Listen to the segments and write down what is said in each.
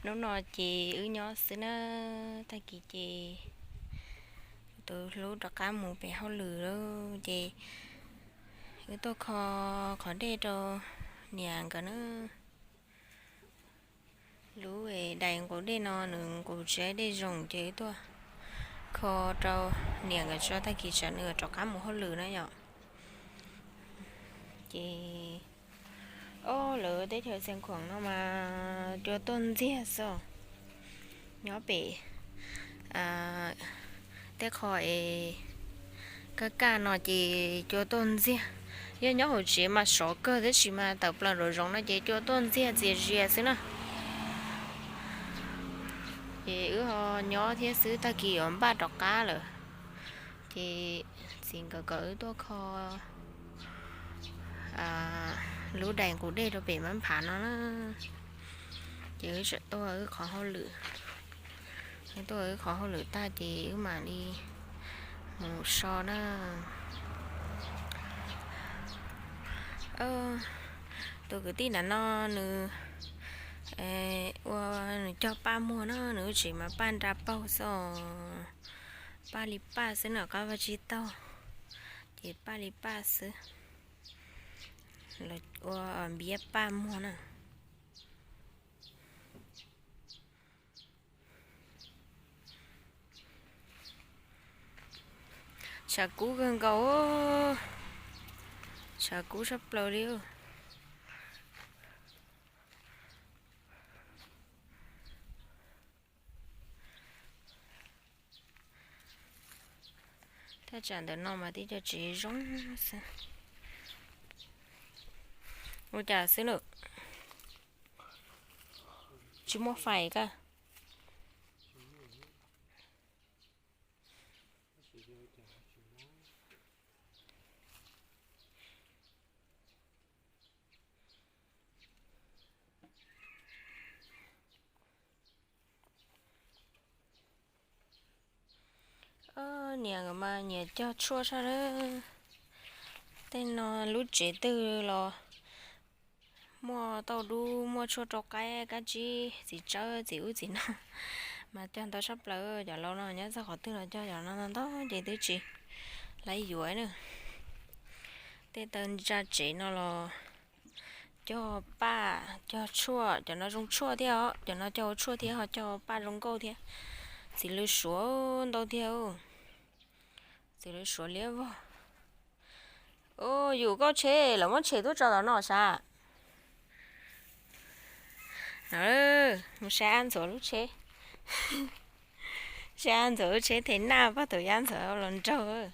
Hnub no ces wb nyob xwb na, tag kis ces tus hlub rov qab mus pem hauj lwm lawm ces wb tuaj kho qhov dej rau niam nkawd na. Lub dais nqus dej no nws nqus tsis dej zoo ces wb tuaj kho rau niam nkawd tso, tag kis tsam nws rov qab mus hauj lwm na yom. Ces, o, lawv teb chaws Xeev Khuam no mas cua tuaj ntxiag xwb. Nyob pem tej qho es kaj kaj no ces cua tuaj ntxiag. Yog nyob hauv tsev mas sov kawg, tab sis mas tawm plaws nraum zoov no ces cua tuaj ntxiag txias zias xwb na. Ces wb ho nyob thiab xwb, tag kis yuav npaj rov qab lawm. Ces txiv nkawd kom wb tuaj kho lub dais nqus dej rau pem Mab Phav no na. Ces wb tseem tuaj wb qhov hauj lwm, wb tuaj wb qhov hauj lwm tag ces wb mam li mus so na. Tus kwv tij nram no nws ua, nws cog paj muag na, nws tsev mas paj nra paug xwb os. Paj li paj xwb na, qab vaj tsib taug ces paj li paj xwb. Los ua npiab paj muag na. Tshav kub kawg nkaus, tshav kub tshaj plaws li. Thaj tsam ntawm no mas tib co tsev zoo xwb. Ua cas xwb na, tsis muaj fais kawg. Niam mas nyiam cog tshuaj tshaj lawm. Tej no lub tsev twg los muaj tauj dub, muaj tshuaj rau qaib, kab tsib, txiv tsawb, txiv ub txiv no, mas cog ntau tshaj plaws. Cov laus no nyob txog qhov twg los cog cov no ntau ntau ces twb tsis laib yuav na. Tej taw ntsa tsev no los cog paj cog tshuaj, cov no zoo tshuaj thiab os, cov no cog ua tshuaj thiab ho cog paj zoo nkauj thiab. Txiv lws suav ntau thiab, txiv lws suav liab vog. Yus koj tsheb los muab tsheb tuaj tso tom no sav. Mus saib Ab Ntxhuav lub tsheb, saib Ab Ntxhuav lub tsheb them naj pog thaum Ab Ntxhuav ua hluas nraug.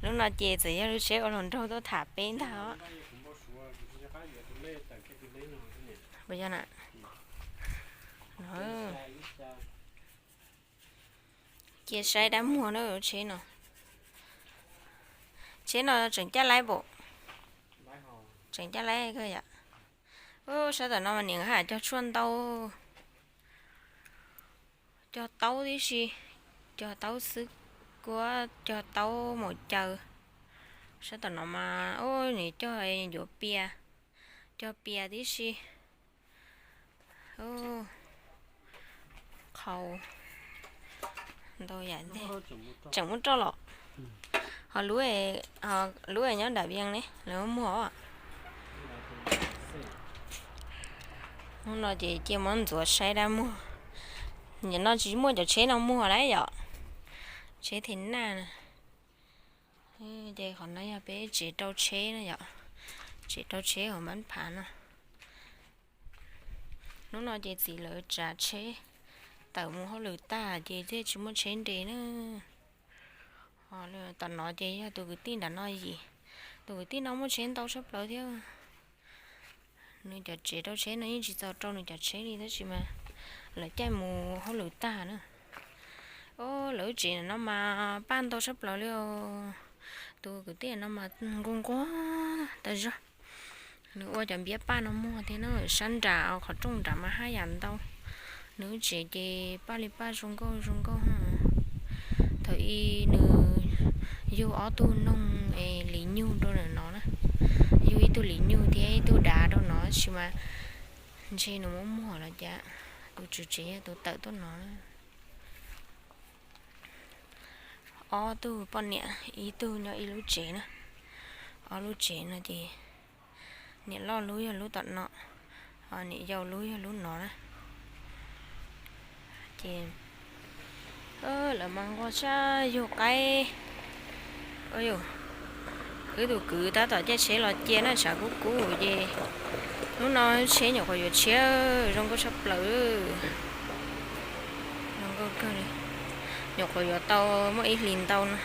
Lub no ces txawm yog lub tsheb ua hluas nraug tuaj tham peb ntag os. Cia saib dab muag na, tsheb no, tsheb no tseem caj laib pom, tseem caj laib kawg yom. Sab tom no mas niam nkawd haj cog tshuaj ntau, cog taub tib si, cog taub xwb kuab, cog taub maum caw. Sab tom no mas niam cog ncuav pias, cog pias tib si. Qhau ntau yam ntej, tseem muab roj los. Ho lub, lub nyob nram vias ne lawv muag os. Hnub no ces cia muab ntxuav saib dab muag. Nim no tsis muaj cov tsheb no muag lawm yom, tsheb them naj na. Ces qhov no yog peb tsev rau tsheb na yom, tsev rau tsheb hauv Mab Phav no. Hnub no ces txiv lawv tsav tsheb tawm mus hauj lwm tag ces thiaj tsis muaj tsheb nres na. Tom no ces yog tus kwv tij nram no yim, tus kwv tij no muaj tsheb ntau tshaj plaws thiab. Nws cov tsev rau tsheb no yeej tsis txaus rau nws cov tsheb li tab sis mas lawv caij mus hauj lwm tag na. Lawv tsev no mas paj ntau tshaj plaws li os. Tus kwv tij no mas nquag nquag tas zog. Nws ua cov npiab paj no muag thiab na, sab nram qhov rooj nrad mas haj yam ntau. Nws lub tsev ces paj li paj zoo nkauj zoo nkauj. Thaum ub nws yug ob tug noog es lis nyug rau ntawm no na, yug ib tug lis nyug thiab ib tug dav rau no tab sis mas Ntshe nws muab muag los cas, tus tswv tsev yog tus tawm tuaj no. Ob tug poj niam ib tug nyob ib lub tsev na. Ob lub tsev no ces niam loj lub yog lub tom no, ho niam yau lub yog lub no na. Ces lawv mas nquag sab yug qaib. Wb tus kwv tab tom caij tsheb los cia na, tshav kub kub ces hnub no tsheb nyuam qhuav yuav tshiab, zoo nkauj tshaj plaws. Zoo nkauj kawg li, nyuam qhuav yuav tau muaj ib hlis ntau no,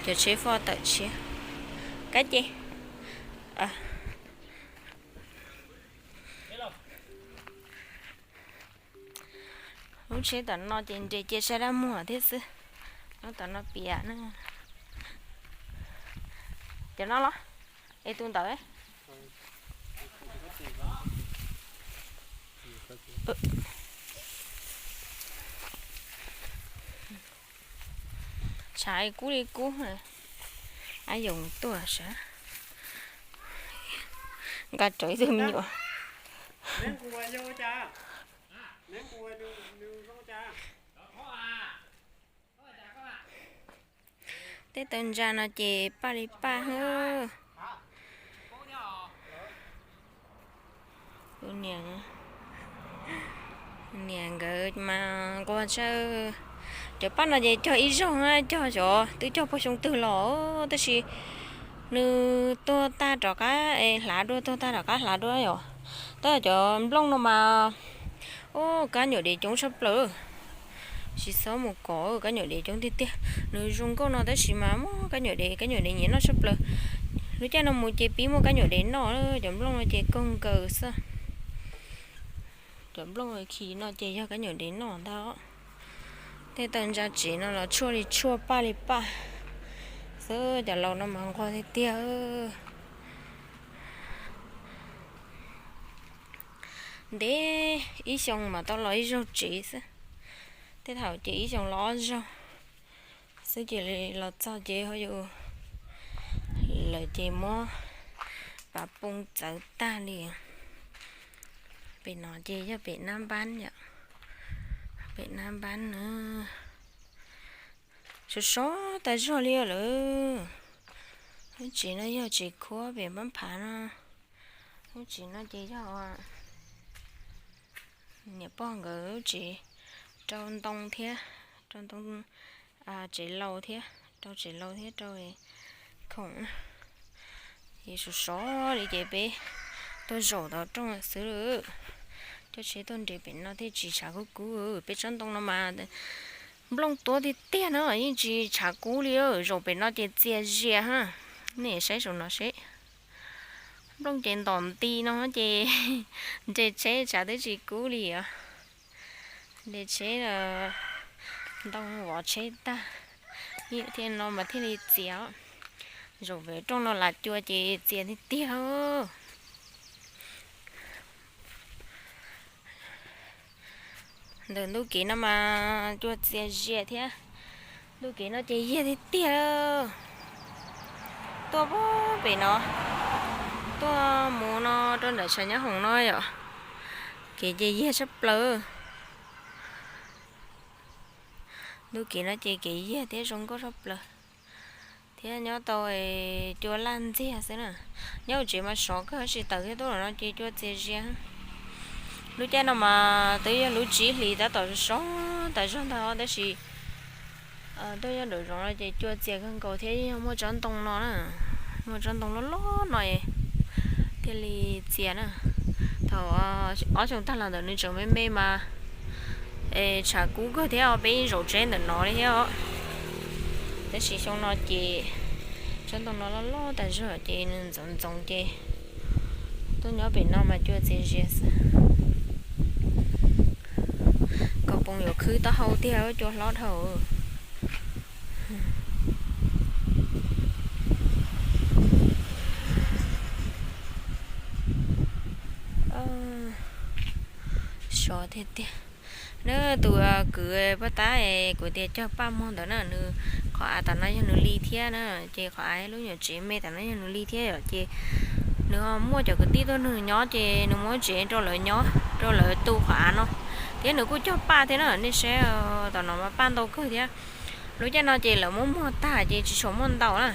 cov tsheb foj tawm tshiab. Kab ces lub tsheb tom no ces nres cia sab dab muag thiab xwb. Nyob tom no piam na. Cov no los? Es tus ntawd tshav kub li kub. Ab yoos tuaj sav, nqa rau ib tug me nyuam. Tej taw ntsa no ces paj li paj. Niam nkawd mas nquag tshaj. Cov paj no ces cog ib zaug na, cog xyov twb cog puag xyoo twg los, tab sis nws tuag tag rov qab hlav dua, tuag tag rov qab hlav dua yom. Tab sis cov nplooj no mas, ub, kab nyuam dev coob tshaj plaws. Tsis txhob mus kov, kab nyuam dev coob tiag tiag. Nws zoo nkauj no tab sis mas muaj kab nyuam dev, kab nyuam dev nyiam noj tshaj plaws. Lub caij no mus ces pib muaj kab nyuam dev noj, cov nplooj no ces kawg nkaus xwb. Cov nplooj khi no ces yog kab nyuam dev noj ntag. Tej taw ntsa tsev no los tshuaj li tshuaj, paj li paj xwb, cov laus no mas nquag tiag tiag. Ntev ib xyoo mas tau los ib zaug tsev xwb. Tej thaum ces ib xyoo los ob zaug xwb ces los txog ces ho yus, lawv ces muab pas poo txawv tag li. Pem no ces yog pem nab npab yom, pem nab npab na. Sov sov tas zog li lawm. Lub tsev no yog tsev khuab pem npab phav no. Lub tsev no ces yog niam pog nkawd lub tsev, rau ntoo thiab, rau ntoo, tsev laus thiab, rau tsev laus thiab rau khoom na. Ces sov sov li ces peb tuaj zaum tau rooj xwb lawm. Coj tsheb tuaj nres pem no thiaj tsis tshav kub kub. Peb tsob ntoo no mas nplooj tuab tiag tiag na, yeej tsis tshav kub li. Zaum pem no ces txias zias ha, nej saib saum no seb. Nplooj ces ntom nti no ces nres tsheb tshav twb tsis kub li os. Nres tsheb, ntoo vov tsheb tag, thiaj no mas thiaj li txias. Zaum pem rooj no lam cua ces txias tiag tiag. Ntawm ntuj kev no mas cua txias zias thiab. Ntuj kev no ces yiag tiag tiag. Tuaj pem no, tuaj mus no rau nram tshav nyob hoom no yom, kev ces yiag tshaj plaws. Ntuj kev no ces kev yiag thiab zoo nkauj tshaj plaws. Thiab nyob tau cua laj ntxiag xwb na. Nyob hauv tsev mas sov kawg, tsis tawm thiab, tuaj los no ces cua txias zias. Lub caij no mas twb yog lub tsib hlis tab tom sov tas zog ntag, tab sis tuaj nyob nraum zoov no ces cua txias kawg nkaus thiab, yog muaj tsob ntoo no na, muaj tsob ntoo loj loj no thiaj li txias na. Thaum ob xyoo tag los ntawd nws tseem me me mas tshav kub kawg thiab, peb zaum tsheb ntawm no li thiab os. Tab sis xyoo no ces tsob ntoo no loj loj tas zog ces nws ntxoov ntxoov ces tuaj nyob pem no mas cua txias zias xwb. Kom poob yuav khwb taub hau tiag, cua hlob dhau. Sov tiag tiag. Nws tus kwv poj tab kuv tias cog paj muag ntawd na, nws qhov av tom no yog nws li thiab na, ces qhov av lub nyuam tsev me tom no yog nws li thiab yom, ces Nws muaj cov kwv tij tuaj nrog nws nyob ces nws muab tsev rau lawv nyob, rau lawv tu qhov av no. Thiab nws kuj cog paj thiab na, nej saib, tom no mas paj ntau kawg thiab. Lub caij no ces lawv muab muag tag ces tsis tshua muaj ntau na.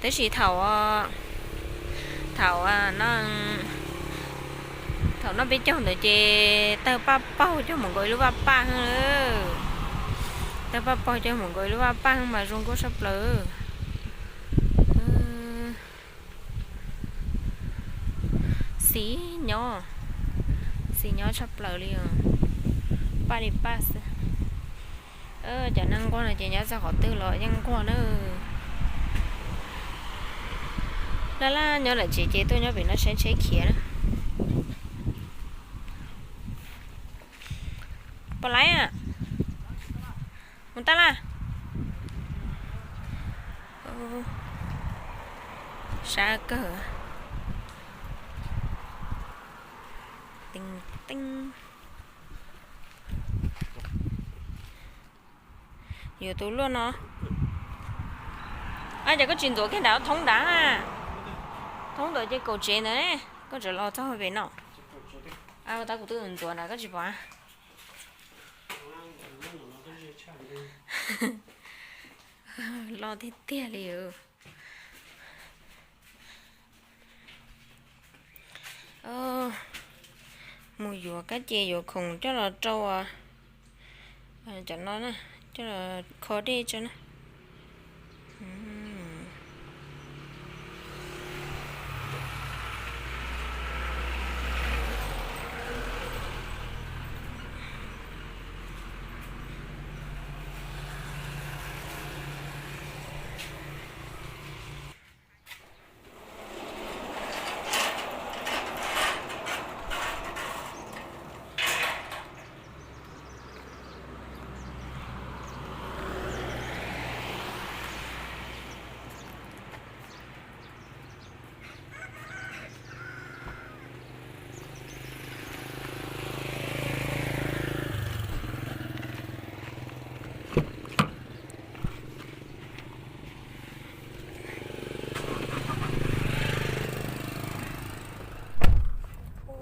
Tab sis thaum, thaum, thaum noj peb caug ntawd ces tawg paj paug cog mus nkaus ib lub vaj paj heev. Tawg paj paug cog mus nkaus ib lub vaj paj heev mas zoo nkauj tshaj plaws. Xis nyob, xis nyob tshaj plaws li os. Paj li paj xwb. Cov neeg nquag no ces nyob txog qhov twg los yeej nquag na. Laj laj nyob lawm tsev ces tuaj nyob pem no saib tsheb khiav na. Pom laiv, mus tab laj. Sab kawg. Teeb teeb. Yuav tus luaj no. Ces koj tsis ntxuav kiag nram thoob nrad, thoob ntawd ces kaum tsev ntawd ne, koj tseem los txog pem no. Tab kuv twb ntxuav nrad koj tsis pom. Loj tiag tiag li. Mus yuav kab ces yuav khoom coj los rau cov no na, coj los kho dej tso na.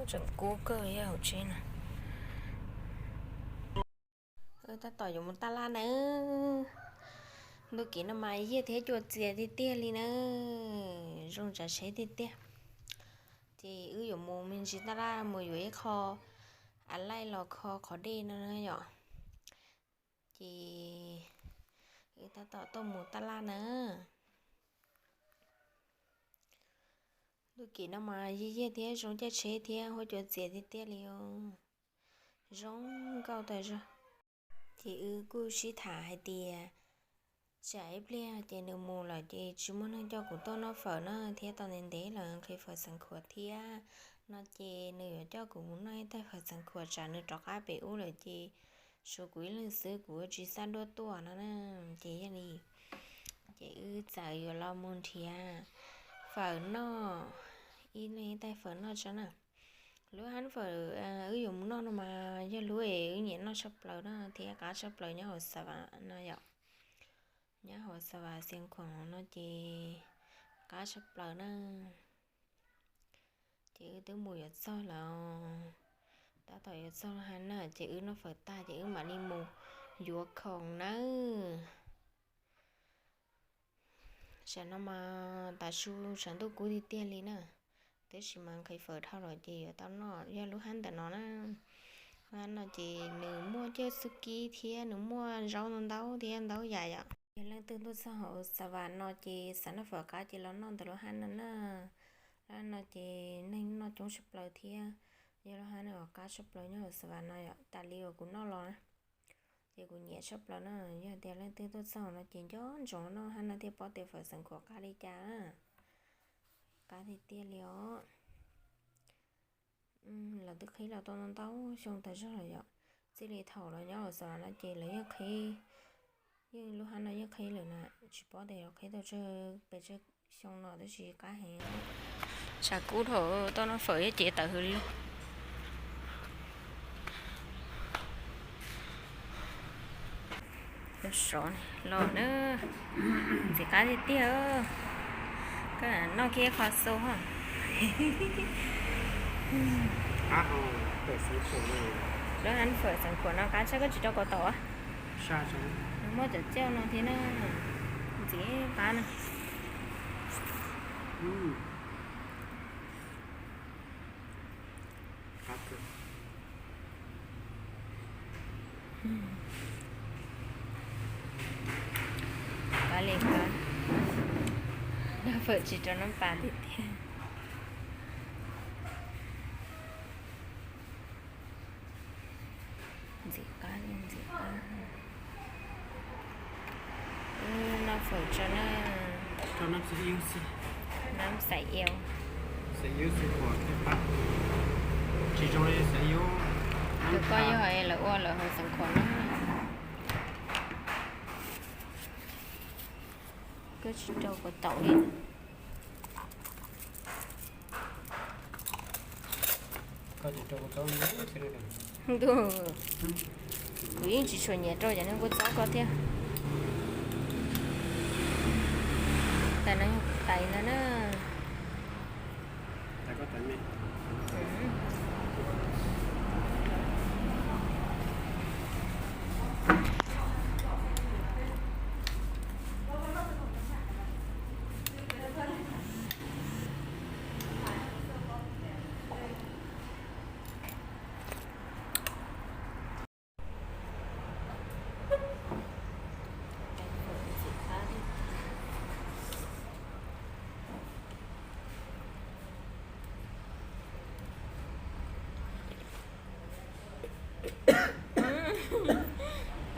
Tseem kub kawg hauv tsev na. Tab tom yuav mus taj laj na. Ntu kev no mas yiag thiab cua txias tiag tiag li na. Zoo tsav tsheb tiag tiag. Ces wb yuav mus me ntsis taj laj mus yuav ib qho av laij los kho qhov dej no na yom. Ces wb tab tom tuaj mus taj laj na. Ntu kev no mas yiag yiag thiab zoo caij tsheb thiab huab cua txias tiag tiag li os. Zoo nkauj tas zog. Ces wb kuj sib tham hais tias tsam ib pliag ces nws mus lawm ces tsis muaj neeg coj kuv tuaj noj fawm na thiab tau ntev ntev lawm nqhis fawm xeev khuam thiab no ces nws yuav coj kuv mus noj ib tais fawm xeev khuam tsam nws rov qab pem ub lawm ces tshuav kuv ib leeg xwb kuv tsis xav duaj tuaj no na. Ces yog li ces wb txawm yuav los mus nrhiav fawm noj, ib leeg ib tais fawm noj tso na. Lub hab fawm wb yuav mus noj no mas yog lub es wb nyiam noj tshaj plaws na thiab qab tshaj plaws nyob hauv Xav Vas no yom. Nyob hauv Xav Vas Xeev Khuam no ces qab tshaj plaws na. Ces wb twb mus yuav txog lawm, tab tom yuav txog lub hab na ces wb noj fawm tag ces wb mam li mus yuav khoom nawb. Tam no mas tav su tshav ntuj kub tiag tiag li na, tab sis mas nqhis fawm dhau lawm ces yuav tau noj yog lub hab ntawm no na. Lub hab no ces nws muaj cawj xub kib thiab nws muaj zaub ntau ntau thiab ntau yam yom. Yog leej twg tuaj txog hauv Xav Vas no ces xav noj fawm qab ces los noj ntawm lub hab no na. Lub hab no ces neeg noj coob tshaj plaws thiab yog lub hab no uas qab tshaj plaws nyob hauv Xav Vas no yom, tas li uas kuv noj los na. Ces kuv nyiam tshaj plaws na, yog tias leej twg tuaj txog no ces nco ntsoov noj hab no thiaj paub tias fawm Xeev Khuam qab li cas na. Qab tiag tiag li os. Lawv twb qhib los tau ntau ntau xyoo tas zog lawm yom. Txij li thaum lawv nyob hauv Xav Vas no ces lawv yeej qhib, yeej lub hab no yeej qhib lawm na, tsis paub tias yuav qhib tau tsawg pes tsawg xyoo no tab sis qab heev. Tshav kub dhau tau noj fawm ib cev tawm hws li lub sov los na. Ntxim qab tiag tiag. Koj noj kiag ib qho xu hos. Qab hau, fawm Xeev Khuam no. Lawv hais fawm Xeev Khuam no qab tshaj, koj tsis rau kaus taum a? Nws muaj cov cauj no thiab na, ntxim qab na. Qab li qab, noj fawm tsis rau nab pas tiag tiag. Ntxim qab li ntxim qab. Noj fawm tso na. Nab xaiv iau. Xaiv iau xaiv qhuav thiaj qab. Tsis zoo li xaiv iau. Tus koj yog lawv ua lawv hauv Xeev Khuam no. Koj tsis rau kaus taum li. Ntuj, kuv yeej tsis tshua nyiam rau cov niag kua txob ko thiab. Tais no yog tais ntag na.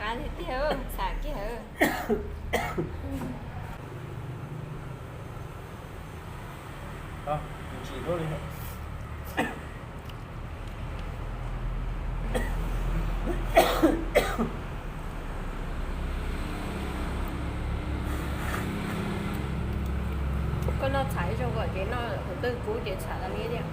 Qab tiag tiag, xam kiag. Koj noj txhais zoo kom ces noj qhov twg kub ces txhais tau li tiag.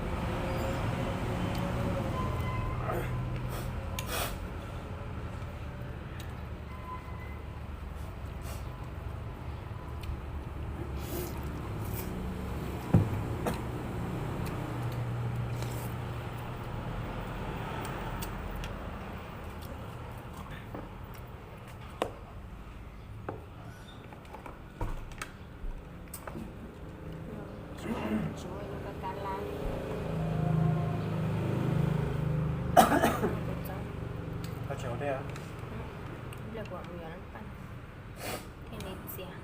Thiaj li txias.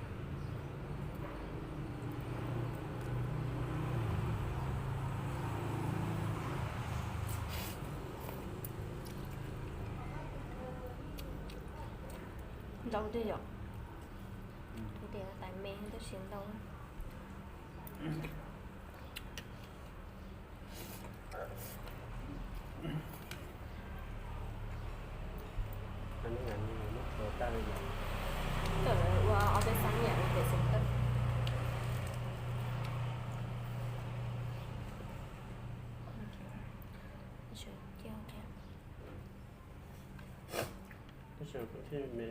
Ntau tiag yom. Tias tais me tab sis ntau. Tawm ua ob peb xab niam pem xeev tawm. Tab sis kuv thiaj me.